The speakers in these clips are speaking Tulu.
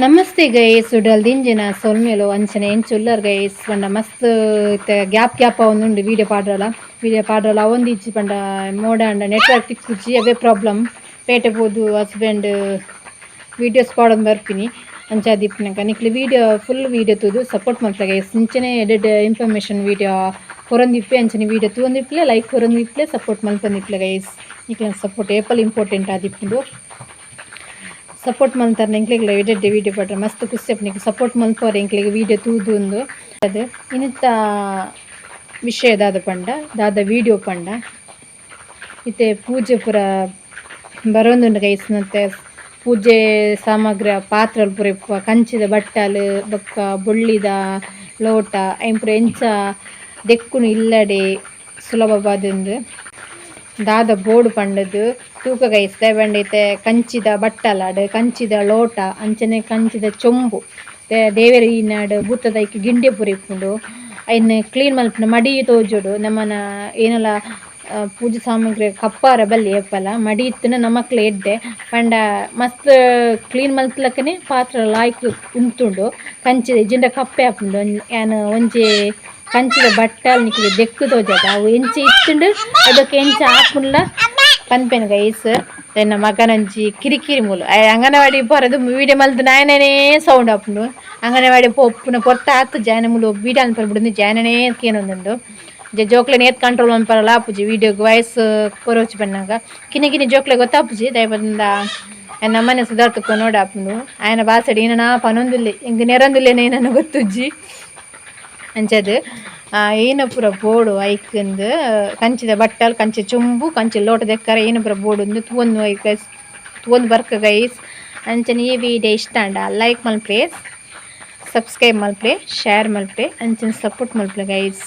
ನಮಸ್ತೆ ಗೈಸ್, ಉಡಲ್ ದಿಂಜಿನ ಸೊಲ್ಮೆಲು. ಅಂಚನೆ ಎಂಚ ಉಲ್ಲರ್ ಗೈಸ್ ಪಂಡ ಮಸ್ತ್ ಇತ್ತೆ ಗ್ಯಾಪ್ ಗ್ಯಾಪ್ ಆವೊಂದುಂಡು. ವೀಡಿಯೋ ಪಾಡ್ರಲ, ವೀಡಿಯೋ ಪಾಡ್ರಲ ಅವೊಂದಿಜ್ಜಿ. ಪಂಡ ಮೋಡಾಂಡ ನೆಟ್ವರ್ಕ್ ತಿಕ್ಕುಜಿ, ಅವೇ ಪ್ರಾಬ್ಲಮ್. ಪೇಟೆ ಪೋದು ಹಸ್ಬೆಂಡ್ ವೀಡಿಯೋಸ್ ಪಾಡೊಂದು ಬರ್ಪಿನಿ. ಅಂಚಾದಿಪ್ಪುನಗ ನಿಕ್ಲೆ video full video ತೂದು ಸಪೋರ್ಟ್ ಮಲ್ಪುಲೆ ಗೈಸ್. ಇಂಚನೆ ಎಡ್ಡೆಡ್ಡೆ ಇನ್ಫಾರ್ಮೇಷನ್ ವೀಡಿಯೋ ಕೊರೊಂದಿಪ್ಪೆ. ಅಂಚನೆ ವೀಡಿಯೋ ತೂವೊಂದಿಪ್ಪುಲೆ, ಲೈಕ್ ಕೊರೊಂದಿಪ್ಪುಲೆ, ಸಪೋರ್ಟ್ ಮಲ್ಪೊಂದಿಪ್ಪುಲೆ ಗೈಸ್. ನಿಕ್ಲೆನ ಸಪೋರ್ಟ್ ಏಪಲ ಇಂಪಾರ್ಟೆಂಟ್ ಆದಿಪ್ಪುಂಡು. ಸಪೋರ್ಟ್ ಮಲ್ತಾರ ಎಂಕ್ಲೆಗ್ಲ ಎಡ್ಡೆಡ್ಡೆ ವೀಡಿಯೋ ಪಾಡ್ರೆ ಮಸ್ತ್ ಖುಷಿ ಆಪುಂಡು. ಸಪೋರ್ಟ್ ಮಲ್ಪುವರೆ ಎಂಕ್ಲೆಗ್ ವೀಡಿಯೋ ತೂದು ಉಂದು ಅದು. ಇನಿತ ವಿಷಯ ದಾದ ಪಂಡ, ದಾದ ವೀಡಿಯೋ ಪಂಡ, ಇತ್ತೆ ಪೂಜೆ ಪೂರ ಬರೋಂದುಂಡು ಗೈಸ್. ಮತ್ತೆ ಪೂಜೆ ಸಾಮಗ್ರಿ ಪಾತ್ರೆಲು ಪೂರ ಇಪ್ಪುವ. ಕಂಚಿದ ಬಟ್ಟಲು ಬೊಕ್ಕ ಬೊಳ್ಳಿದ ಲೋಟ ಐನ್ ಪೂರ ಎಂಚ ದೆಕ್ಕುನು ಇಲ್ಲಡೆ ಸುಲಭವಾದುಂಡು, ದಾದ ಬೋಡು ಪಂಡುದು ತೂಕ ಗೈಸ್. ದಾಯೆ ಪಂಡ ಇತ್ತೆ ಕಂಚಿದ ಬಟ್ಟಲಾಡ್, ಕಂಚಿದ ಲೋಟ, ಅಂಚನೆ ಕಂಚಿದ ಚೊಂಬು, ದೇವೆರ್ ಈನಾಡ್ ಭೂತದ ಐಕ್ ಗಿಂಡೆ ಪೂರ ಇಪ್ಪುಂಡು. ಐನ್ ಕ್ಲೀನ್ ಮಲ್ಪುನ ಮಡಿ ತೋಜೊಡು. ನಮನ ಏನಲ ಪೂಜೆ ಸಾಮಗ್ರಿ ಕಪ್ಪಾರ ಬಲ್ಲಿ ಏಪಲ. ಮಡಿ ಇತ್ತುಂಡ ನಮಕ್ಲ ಎಡ್ಡೆ. ಪಂಡ ಮಸ್ತ್ ಕ್ಲೀನ್ ಮಲ್ತ್ಲಕನೆ ಪಾತ್ರ ಲಾಯ್ಕ್ ಉಂತುಂಡು. ಕಂಚಿದ ಇಜ್ಜಿಂಡ ಕಪ್ಪೆ ಆಪುಂಡು. ಯಾನ್ ಒಂಜಿ ಕಂಚಿದ ಬಟ್ಟಲ್ ನಿಕ್ಲೆ ದೆಕ್ಕ್ ತೋಜಾದ. ಅವು ಎಂಚ ಇತ್ತುಂಡು, ಅದಕ್ಕೆ ಎಂಚ ಆಪುಂಡ್ಲ ಪನ್ಪೆನ್ ಗೈಸ್. ಎನ್ನ ಮಗನೊಂಜಿ ಕಿರಿಕಿರಿ ಮೂಲು. ಅಂಗನವಾಡಿ ಪೋರದು ವೀಡಿಯೋ ಮಲ್ತ್ ನಾಯನೇ ಸೌಂಡ್ ಆಪುಂಡು. ಅಂಗನವಾಡಿ ಪೋಪುನ ಪೊರ್ತು ಆತುಜಿ. ಆಯನ ಮೂಲು ವೀಡಿಯೋ ಮನ್ಪರೆ ಬುಡುಂದು ಜಾನನೇ ಕೇನೊಂದುಂಡು. ಜೋಕ್ಲೆನ್ ಏತ್ ಕಂಟ್ರೋಲ್ ಮನ್ಪರೆಲ ಆಪುಜಿ. ವೀಡಿಯೋಗ್ ವಾಯ್ಸ್ ಕೊರೊಚಿ ಪನ್ನಗ ಕಿನ್ನಿ ಕಿನ್ನಿ ಜೋಕ್ಲೆಗ್ ಗೊತ್ತಾಪುಜಿ. ದಾಯೆ ಪಂಡ ನಮ್ಮನೆ ಸುಧಾರ್ತಕ್ಕ ನೋಡಾಪುಂಡು. ಆಯನ ಬಾಸೆಡ್ ಏನನ ಪನೊಂದುಲ್ಲೆ, ಎಂಕ್ ನೆರೊಂದುಲ್ಲೆನ ಏನನ ಗೊತ್ತುಜ್ಜಿ. ಅಂಚದ್ ಏನ ಪೂರ ಬೋಡು ಐಕ್ಂದ್. ಕಂಚಿದ ಬಟ್ಟಲ್, ಕಂಚಿ ಚೊಂಬು, ಕಂಚಿ ಲೋಟ ದೆಕ್ಕರೆ ಏನ ಪೂರ ಬೋಡುಂದು ತೂವೊಂದು ಐಕ್ ತೂವೊಂದು ಬರ್ಕ ಗೈಸ್. ಅಂಚನೆ ಈ ವಿಡಿಯೋ ಇಷ್ಟ ಆಂಡ ಲೈಕ್ ಮಲ್ಪುಲೆ, ಸಬ್ಸ್ಕ್ರೈಬ್ ಮಲ್ಪುಲೆ, ಶೇರ್ ಮಲ್ಪುಲೆ, ಅಂಚನೆ ಸಪೋರ್ಟ್ ಮಲ್ಪುಲೆ ಗೈಸ್.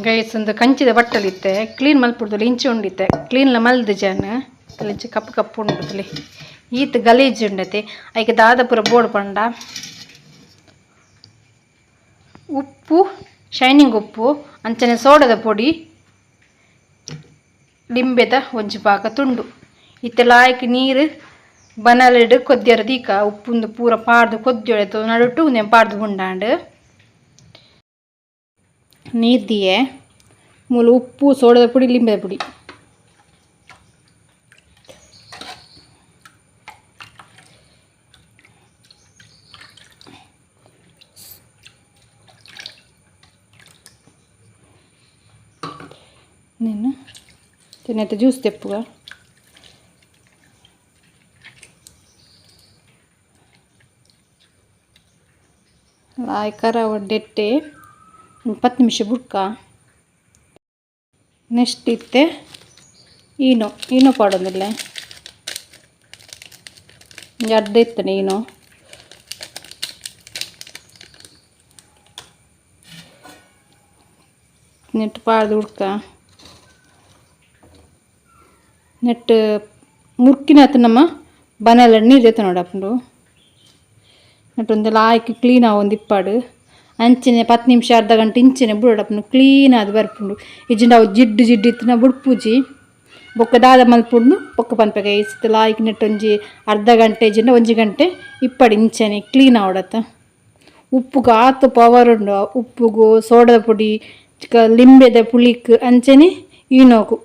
ಗೈಸ್, ಒಂದು ಕಂಚಿದ ಬಟ್ಟಲ್ ಇತ್ತೆ ಕ್ಲೀನ್ ಮಲ್ಪುಡ್ದು ಇಂಚಿ ಉಂಡಿತ್ತೆ. ಕ್ಲೀನ್ಲ ಮಲ್ದು ಜನ ಇಂಚ ಕಪ್ಪು ಕಪ್ಪು ಉಂಡುತ್ತಲೆ. ಈತ್ ಗಲೀಜು ಉಂಡತೆ. ಐಕ್ ದಾದ ಪೂರ ಬೋಡು ಪಂಡ, ಉಪ್ಪು, ಶೈನಿಂಗ್ ಉಪ್ಪು, ಅಂಚನೆ ಸೋಡದ ಪೊಡಿ, ಲಿಂಬೆದ ಒಂಜಿ ಪಾಕ ತುಂಡು. ಇತ್ತೆ ಲಾಯ್ಕ್ ನೀರು ಬನಲೆಡ್ ಕೊದ್ಯರ ದೀಕ. ಉಪ್ಪುಂದು ಪೂರ ಪಾಡ್ದು ಕೊದ್ಯೊಡೆತು ನಡುಟು ಉಂದೆನ್ ಪಾಡ್ದು ಬುಂಡಾಂಡ್. ನೀರು ದಿಯೆ. ಮೂಲು ಉಪ್ಪು, ಸೋಡದ ಪುಡಿ, ಲಿಂಬೆದ ಪುಡಿ. నేను తినైతే జ్యూస్ తెప్పుగా. ಲಾಯ್ಕರ ಒಡ್ಡೆಟ್ಟೆ ಒಂದು 10 ನಿಮಿಷ ಬುಡ್ಕ. ನೆಕ್ಸ್ಟ್ ಇತ್ತೆ ಈನೋ, ಈನೋ ಪಾಡೊಂದಿಲ್ಲ. ಒಂಜಿ ಅರ್ಧ ಇತ್ತನೆ ಈನೋ. ನೆಟ್ ಪಾಡ್ದು ಉಡ್ಕ. ನೆಟ್ ಮುರ್ಕಿನಾತ್ ನಮ್ಮ ಬನಲ ನೀರು ದೆತ್ತೊನೊಡಾಪುಂಡು. ನೆಟ್ ಒಂದೆಲ ಆಯ್ಕೆ ಕ್ಲೀನ್ ಆವೊಂದು ಇಪ್ಪಡು. ಅಂಚನೆ 10 ನಿಮಿಷ, ಅರ್ಧ ಗಂಟೆ ಇಂಚನೆ ಬುಡೊಡಾಪುಂಡು. ಕ್ಲೀನ್ ಆದ್ ಬರ್ಪುಂಡು. ಇಜ್ಜಿಂಡ ಅವು ಜಿಡ್ಡು ಜಿಡ್ಡು ಇತ್ತಿನ ಬುಡ್ಪುಜಿ. ಬೊಕ್ಕ ದಾದ ಮಲ್ಪುಂಡು ಬೊಕ್ಕ ಪನ್ಪೆಗೆ ಇತ್ತೆ. ಲಾಯ್ಕ್ ನೆಟ್ ಒಂಜಿ ಅರ್ಧ ಗಂಟೆ ಇಜ್ಜಿಂಡ ಒಂಜಿ ಗಂಟೆ ಇಪ್ಪಡು ಇಂಚನೆ, ಕ್ಲೀನ್ ಆವಡತ್ತ. ಉಪ್ಪುಗು ಆತ್ ಪವರ್ ಉಂಡು. ಉಪ್ಪುಗು, ಸೋಡದ ಪೊಡಿ, ಲಿಂಬೆದ ಪುಳಿಕ್, ಅಂಚನೆ ಈನೋಗು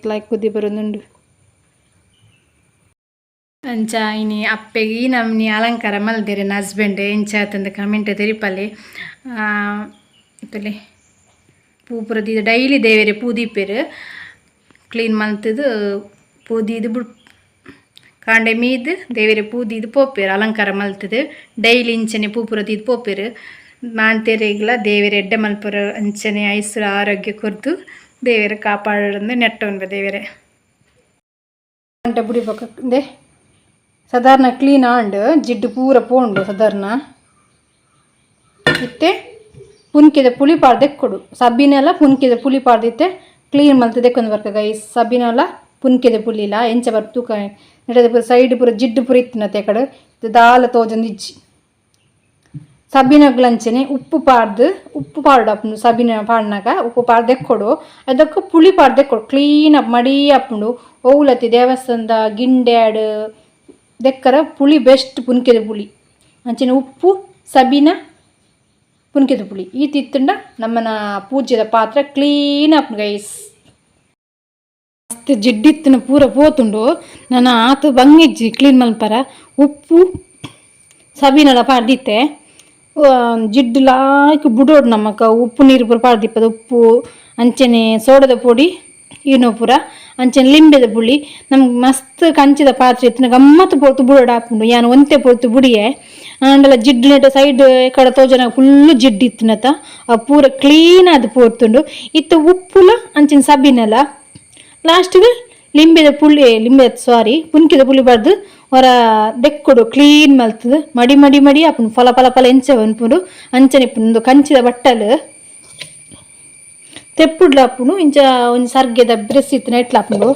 ಲಾಯ್ಕ್ ಕುದಿ ಬರೊಂದುಂಡು. ಅಂಚ ಇನಿ ಅಪ್ಪೆಗ್ ಈ ನಮ್ನಿ ಅಲಂಕಾರ ಮಲ್ದೆರ್ ಎನ್ನ ಹಸ್ಬೆಂಡ್. ಎಂಚ ಆತುಂದು ಕಮೆಂಟ್ ತೆರಿಪಲೆ. ತೂಲೆ, ಪೂ ಪೂರ ದೀದ್ ಡೈಲಿ ದೇವೆರೆ ಪೂ ದೀಪೆರ್. ಕ್ಲೀನ್ ಮಲ್ತುದು ಪೂ ದೀದ್ ಬುಡ್ ಕಾಂಡೆ ಮೀದ್ ದೇವೆರೆ ಪೂ ದೀದ್ ಪೋಪೆರ್. ಅಲಂಕಾರ ಮಲ್ತುದು ಡೈಲಿ ಇಂಚನೆ ಪೂ ಪೂರ ದೀದ್ ಪೋಪೆರ್. ಮಾಂತೆರೆಗ್ಲ ದೇವೆರ್ ಎಡ್ಡೆ ಮಲ್ಪುರು. ಅಂಚನೆ ಐಸ್ರ ಆರೋಗ್ಯ ಕೊರ್ದು ದೇವೆರ್ ಕಾಪಾಡೊಂದು ನೆಟ್ಟೊನ್ಬೆ ದೇವೆರೆ. ಗಂಟೆ ಬುಡಿ ಬೊಕ ಇಂದೆ ಸಾಧಾರಣ ಕ್ಲೀನ್ ಆಂಡ್. ಜಿಡ್ಡು ಪೂರ ಪೋಂಡು ಸಾಧಾರಣ. ಇತ್ತೆ ಪುನ್ಕೆದ ಪುಳಿ ಪಾಡ್ದ್ ದೆಕ್ಕೊಡು. ಸಬ್ಬಿನೆಲ ಪುನ್ಕೆದ ಪುಳಿ ಪಾಡ್ದಿತ್ತೆ ಕ್ಲೀನ್ ಮಲ್ತ್ ದೆಕ್ಕೊಂದು ಬರ್ಕ ಗೈಸ್. ಸಬ್ಬಿನಲ ಪುನ್ಕೆದ ಪುಳಿಲ ಎಂಚ ಬರ್ಪು ತೂಕ. ನೆಟೆ ಪೂರ ಸೈಡ್ ಪೂರ ಜಿಡ್ಡು ಪೂರ ಇತ್ತಿನತೆ. ಆಕಡೆ ದಾಲ ತೋಜೊಂದು ಇಜ್ಜಿ. ಸಬಿನಗ್ಲಂಚನೆ ಉಪ್ಪು ಪಾಡ್ದು ಉಪ್ಪು ಪಾಡಪ್ಪುಂಡು. ಸಬಿನ ಪಾಡ್ನಗ ಉಪ್ಪು ಪಾಡ್ದು ದೆಕ್ಕೊಡು, ಅದಕ್ಕೆ ಪುಳಿ ಪಾಡ್ದು ದೆಕ್ಕೊಡು. ಕ್ಲೀನ್ ಅಪ್ ಮಡಿ ಆಪುಂಡು. ಓಲತಿ ದೇವಸ್ಥಾನದ ಗಿಂಡ್ಯಾಡ್ ದೆಕ್ಕರ ಪುಳಿ ಬೆಸ್ಟ್, ಪುನ್ಕೆದ ಪುಳಿ. ಅಂಚನೆ ಉಪ್ಪು, ಸಬಿನ, ಪುನ್ಕೆದ ಪುಳಿ ಈ ತಿತ್ತುಂಡ ನಮ್ಮನ ಪೂಜೆದ ಪಾತ್ರೆ ಕ್ಲೀನ್ ಆಪುಂಡು ಗೈಸ್. ಮಸ್ತ್ ಜಿಡ್ಡಿತ್ತಿನ ಪೂರ ಪೋತುಂಡು. ನನ ಆತು ಬಂಗಿಜ್ಜಿ ಕ್ಲೀನ್ ಮಲ್ಪರ. ಉಪ್ಪು ಸಬಿನಲ ಪಾಡ್ದಿತ್ತೆ, ಜಿಡ್ಡು ಲಾಯ್ಕ್ ಬುಡೋಡು ನಮಕ. ಉಪ್ಪು ನೀರು ಪೂರ ಪಾಡ್ದಿಪ್ಪದ. ಉಪ್ಪು ಅಂಚನೆ ಸೋಡದ ಪೊಡಿ ಈನೋ ಪೂರ, ಅಂಚನೆ ಲಿಂಬೆದ ಪುಳಿ. ನಮ್ಗೆ ಮಸ್ತ್ ಕಂಚಿದ ಪಾತ್ರೆ ಇತ್ತಿನ ಗಮ್ಮತ್ತು ಪೊರ್ತು ಬುಡೋಡು ಆಪುಂಡು. ಯಾನ್ ಒಂತೆ ಪೊರ್ತು ಬುಡಿಯೆ ಆಂಡಲ ಜಿಡ್ಡು ನೆಟ ಸೈಡ್ ಕಡೆ ತೋಜನ ಫುಲ್ಲು ಜಿಡ್ಡು ಇತ್ತಿನತ, ಆ ಪೂರ ಕ್ಲೀನ್ ಆದ್ ಪೋರ್ತುಂಡು. ಇತ್ತೆ ಉಪ್ಪುಲ ಅಂಚಿನ ಸಬಿನಲ, ಲಾಸ್ಟ್ಗೆ ಲಿಂಬೆದ ಪುಳಿ, ಲಿಂಬೆ ಸಾರಿ, ಪುನ್ಕಿದ ಪುಳಿ ಬರ್ದು ಹೊರ ದೆಕ್ಕೊಡು. ಕ್ಲೀನ್ ಮಲ್ತದು ಮಡಿ ಮಡಿ ಮಡಿ ಆಪುಂಡು. ಫಲ ಫಲ ಫಲ ಎಂಚ ಪನ್ಪುಂಡು ಅಂಚನೆ ಇಪ್ಪುಂಡು. ಕಂಚಿದ ಬಟ್ಟಲು ತೆಪ್ಪುಡ್ಲ ಆಪುಂಡು. ಇಂಚ ಒಂಜಿ ಸರ್ಗೆದ ಬ್ರೆಸ್ ಇತ್ತಿನ ಎಟ್ಲ ಆಪುಂಡು.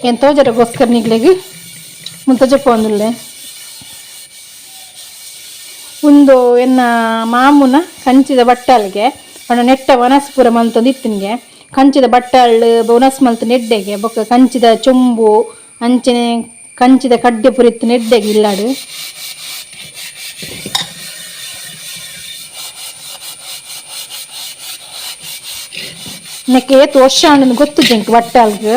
ಏನ್ ತೋಜರಗೋಸ್ಕರ ನಿಗ್ಲೆಗ್ ಮುಲ್ಪ ತೋಜಪೋಂದುಲ್ಲೆ. ಉಂದು ಎನ್ನ ಮಾಮುನ ಕಂಚಿದ ಬಟ್ಟಲ್ಗೆ ಪಂಡ ನೆಟ್ಟ ವನಸ್ ಪೂರ ಮಲ್ತೊಂದು ಇತ್ತಿನ್ಗೆ. ಕಂಚಿದ ಬಟ್ಟಲ್ ವನಸ್ ಮಲ್ತು ನೆಡ್ಡೆಗೆ. ಬೊಕ್ಕ ಕಂಚಿದ ಚೊಂಬು, ಅಂಚನೆ ಕಂಚಿದ ಕಡ್ಡೆ ಪೂರ ಇತ್ತು ನೆಡ್ಡೆಗೆ ಇಲ್ಲಾಡು. ನೆಕ್ಕೆ ಏತ್ ವರ್ಷ ಆಂಡ್ ಗೊತ್ತುಜ್ಜಿ ಎಂಕ್. ಬಟ್ಟಲ್ಗ್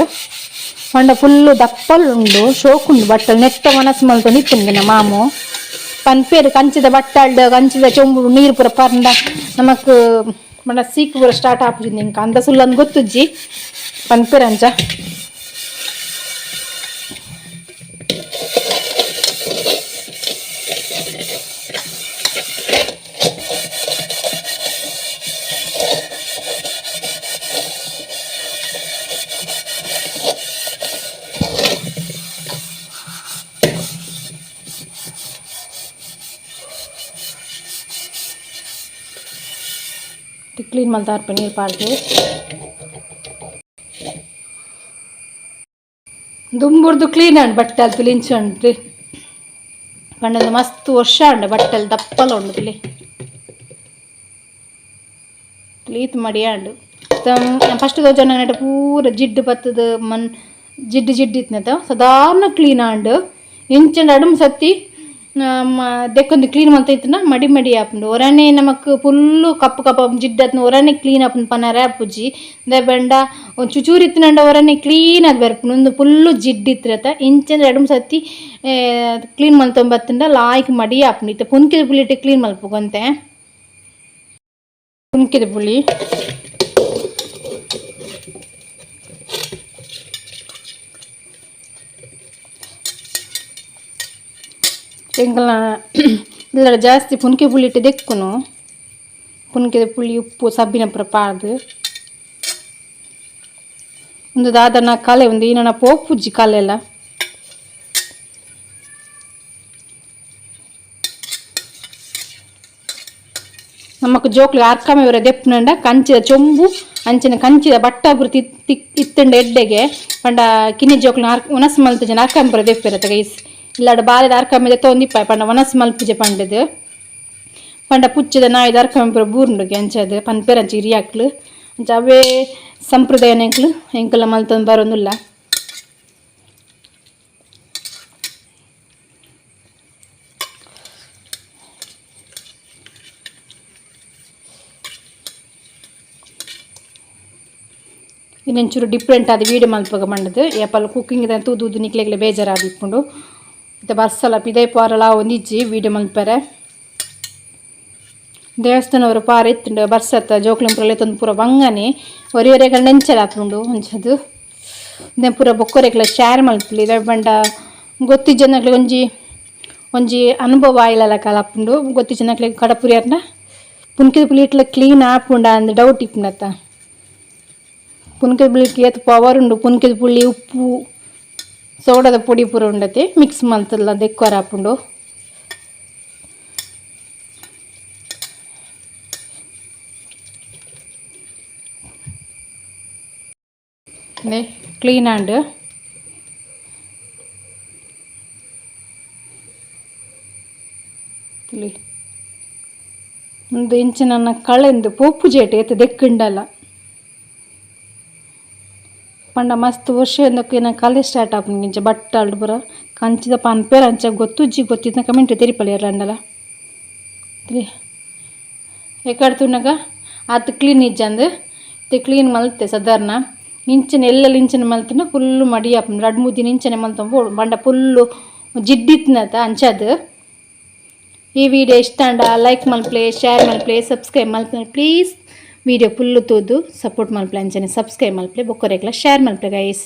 ಪಂಡ ಫುಲ್ಲು ದಪ್ಪಲ್ ಉಂಡು, ಶೋಕುಂಡು ಬಟ್ಟಲ್. ನೆಟ್ಟ ವನಸ್ ಮಲ್ತೊಂದು ಇತ್ತಿನ್ಗೆ ನಮ್ಮ ಮಾಮು. ಪನ್ಪೇರು ಕಂಚಿದ ಬಟ್ಟಲ್ಡ್ ಕಂಚಿದ ಚೊಂಬು ನೀರು ಪೂರ ಪರ್ಂಡ ನಮಕ್ ಪಂಡ ಸೀಕ್ ಪೂರ ಸ್ಟಾರ್ಟ್ ಆಪುಜಿ. ಎಂಕ್ ಅಂದ ಸುಲ್ಲಂದ್ ಗೊತ್ತುಜ್ಜಿ, ಪನ್ಪೇರು ಅಂಚ. ಕ್ಲೀನ್ ಮಲ್ತಾರ್ಪ ನೀರು ಪಾಡ್ದು. ದುಂಬುರ್ದು ಕ್ಲೀನ್ ಆಂಡ್ ಬಟ್ಟಲ್ ತುಲಿಂಚ ಉಂಡು. ಪಂಡಂದು ಮಸ್ತ್ ವರ್ಷ ಉಂಡು. ಬಟ್ಟಲ್ ದಪ್ಪಲ ಉಂಡು ತುಲಿ ತುಲಿ. ಈತ್ ಮಡಿ ಆಂಡು. ಫಸ್ಟ್ ತೋಜೊಂಡ ಪೂರ ಜಿಡ್ಡು ಬತ್ತದ, ಮನ್ ಜಿಡ್ಡು ಜಿಡ್ಡು ಇತ್ನತ. ಸಾಧಾರಣ ಕ್ಲೀನ್ ಆಂಡ್. ಇಂಚಂಡ ಅಡುಮ್ ಸತ್ತಿ ದೆಕ್ಕೊಂದು ಕ್ಲೀನ್ ಮಲ್ತ ಇತ್ತುಂಡ ಮಡಿ ಮಡಿ ಆಪುಂಡು. ಒರನೆ ನಮಕ್ ಫುಲ್ಲು ಕಪ್ಪು ಕಪ್ಪು ಜಿಡ್ಡು ಆತ್ನ ಒರನೆ ಕ್ಲೀನ್ ಆಪುಂಡು ಪನರೆ ಆಪುಜಿ. ದಾಯೆ ಪಂಡ ಚುಚೂರು ಇತ್ತಿನಂಡ ಒರನೆ ಕ್ಲೀನ್ ಆದ್ ಬರ್ಪುಂಡು. ಉಂದು ಫುಲ್ಲು ಜಿಡ್ಡು ಇತ್ತಿರತ. ಇಂಚನ ರಡ್ಡ್ ಮೂಜಿ ಸರ್ತಿ ಕ್ಲೀನ್ ಮಲ್ತೊಂದು ಬತ್ತುಂಡ ಲಾಯ್ಕ್ ಮಡಿ ಆಪುಂಡು. ಇತ್ತೆ ಪುನ್ಕಿದ ಪುಳಿಟ್ ಕ್ಲೀನ್ ಮಲ್ಪುಗ ಒಂತೆ. ಪುನ್ಕಿದ ಪುಳಿ ಎಂಕಲ್ನ ಇಲ್ಲಡ ಜಾಸ್ತಿ ಪುನ್ಕೆ ಪುಳಿಟ್ ದೆಕ್ಕುನು. ಪುನ್ಕೆದ ಪುಳಿ, ಉಪ್ಪು, ಸಬ್ಬಿನ ಪೂರ ಪಾಡ್ದು. ಉಂದು ದಾದನ ಕಲೆ ಉಂದು ಈ ನನ ಪೋಪುಜ್ಜಿ ಕಲೆಲ. ನಮಕ್ ಜೋಕ್ಲು ಆರ್ಕಮೆ ಅವರ ದೆಪ್ಪುನಂಡ ಕಂಚಿದ ಚೊಂಬು, ಅಂಚಿನ ಕಂಚಿದ ಬಟ್ಟ ಪೂರ ತಿಕ್ ಇತ್ತುಂಡ ಎಡ್ಡೆಗೆ. ಪಂಡ ಕಿನ್ನಿ ಜೋಕ್ಲು ಆರ್ ವನಸ್ ಮಲ್ತುಜನ ಅರ್ಕಮೆ ಪೂರ ದೆಪ್ಪೆರತ ಗೈಸ್. ಇಲ್ಲಾಡ ಬಾಲೆದ ಅರ್ಕಮೆ ದೆತ್ತೊಂದಿಪ್ಪ. ಪಂಡ ವನಸ್ ಮಲ್ಪುಜೆ ಪಂಡದು. ಪಂಡ ಪುಚ್ಚದ ನಾಯಿದ ಅರ್ಕಮೆ ಪೂರ ಬೂರುಂಡುಗೆ ಅಂಚದ ಪನ್ಪೆರ್ ಅಂಚ ಹಿರಿಯಾಕ್ಲು. ಅಂಚ ಅವೇ ಸಂಪ್ರದಾಯ ಎಂಕ್ಲು ಎಂಕುಲ ಮಲ್ತೊಂದು ಬರೋಂದುಲ್ಲ. ಇನ್ನೊಂಚೂರು ಡಿಫ್ರೆಂಟ್ ಆದ್ ವೀಡಿಯೋ ಮಲ್ಪಗ ಪಂಡದು. ಏಪಲ ಕುಕ್ಕಿಂಗ್ ತೂದು ತೂದು ನಿಕ್ಲೆಗ್ಲ ಬೇಜಾರಾದಿಪ್ಪುಂಡು. ಇತ್ತೆ ಬರ್ಸಲ ಪಿದೈ ಪೋರಲ ಒಂದಿಜ್ಜಿ ವೀಡಿಯೋ ಮಲ್ಪೆರೆ. ದೇವಸ್ಥಾನವರು ಪಾರ ಇತ್ತುಂಡು. ಬರ್ಸತ್ತ ಜೋಕ್ಲೆನ್ ಪೂರ ಲೆತ್ತೊಂದು ಪೂರ ಬಂಗನೆ ಒರಿ ಒರಿಯಗ್ ಎಂಚಲ ಆಪುಂಡು ಅಂಚದು. ಇಂದೆನ್ ಪೂರ ಬೊಕ್ಕೊರೆಗ್ಲ ಶೇರ್ ಮಲ್ಪುಲಿ. ದಾಯೆ ಪಂಡ ಗೊತ್ತಿಜ್ಜನಕ್ಲೆಗ್ ಒಂಜಿ ಒಂಜಿ ಅನುಭವ ಆಯಿಲಕ ಆಪುಂಡು. ಗೊತ್ತಿಜ್ಜನಕ್ಲೆಗ್ ಕಡಪುರಿಯರ್ನ ಪುನ್ಕಿದ ಪುಲಿಟ್ಲ ಕ್ಲೀನ್ ಆಪುಂಡ ಅಂದ್ ಡೌಟ್ ಇಪ್ಪುಂಡತ್ತ. ಪುನ್ಕೆದ ಪುಳಿಕ್ ಏತ್ ಪವರ್ ಉಂಡು. ಪುನ್ಕೆದ ಪುಳಿ, ಉಪ್ಪು, ಸೋಡದ ಪೊಡಿ ಪೂರ ಉಂಡತೆ, ಮಿಕ್ಸ್ ಮಲ್ತುಲ್ಲ ದೆಕ್ವರ ಆಪುಂಡು. ಕ್ಲೀನ್ ಆಂಡ್. ತೂಲೆ. ಇಂದು ಇಂಚಿನ ಕಳೆಂದು ಪೋಪುಜೇಟ್ ಏತ್ ದೆಕ್ಕುಂಡಲ. ಪಂಡ ಮಸ್ತ್ ವರ್ಷ ಇಂದಕ್ಕೆ ಕಲೆ ಸ್ಟಾರ್ಟ್ ಆಪುಂಡು. ಇಂಚ ಬಟ್ಟಾಲ್ಡ್ ಪೂರ ಕಂಚಿದ ಪನ್ಪೆರ್ ಅಂಚ ಗೊತ್ತುಜ್ಜಿ. ಗೊತ್ತಿತ್ತ್ಂಡ ಕಮೆಂಟ್ ತೆರಿಪಾಲೆ ಏರ್ಲಂಡಲ. ಎಕಡೆ ತೂನಗ ಆತ್ ಕ್ಲೀನ್ ಇಜ್ಜಂದ್. ಇತ್ತೆ ಕ್ಲೀನ್ ಮಲ್ತೆ ಸಾಧಾರಣ. ಇಂಚಿನ ಎಲ್ಲೆಲ್ ಇಂಚಿನ ಮಲ್ತ್ಂಡ ಫುಲ್ಲು ಮಡಿ ಆಪುಂಡು. ರಡ್ಡ್ ಮೂಜಿ ದಿನ ಇಂಚನೆ ಮಲ್ತೊಂದು ಪೋಡು. ಪಂಡ ಫುಲ್ಲು ಜಿಡ್ಡಿತ್ನತ ಅಂಚಾದ್. ಈ ವಿಡಿಯೋ ಇಷ್ಟ ಆಂಡ ಲೈಕ್ ಮಲ್ಪಲೆ, ಶೇರ್ ಮಲ್ಪಲೆ, ಸಬ್ಸ್ಕ್ರೈಬ್ ಮಲ್ಪಲೆ ಪ್ಲೀಸ್. ವಿಡಿಯೋ ಫುಲ್ಲು ತೂದು ಸಪೋರ್ಟ್ ಮಲ್ಪಲೆ. ಅಂಚನೆ ಸಬ್ಸ್ಕ್ರೈಬ್ ಮಲ್ಪಲೆ, ಬೊಕ್ಕರೆಗ್ಲ ಶೇರ್ ಮಲ್ಪಲೆ ಗೈಸ್.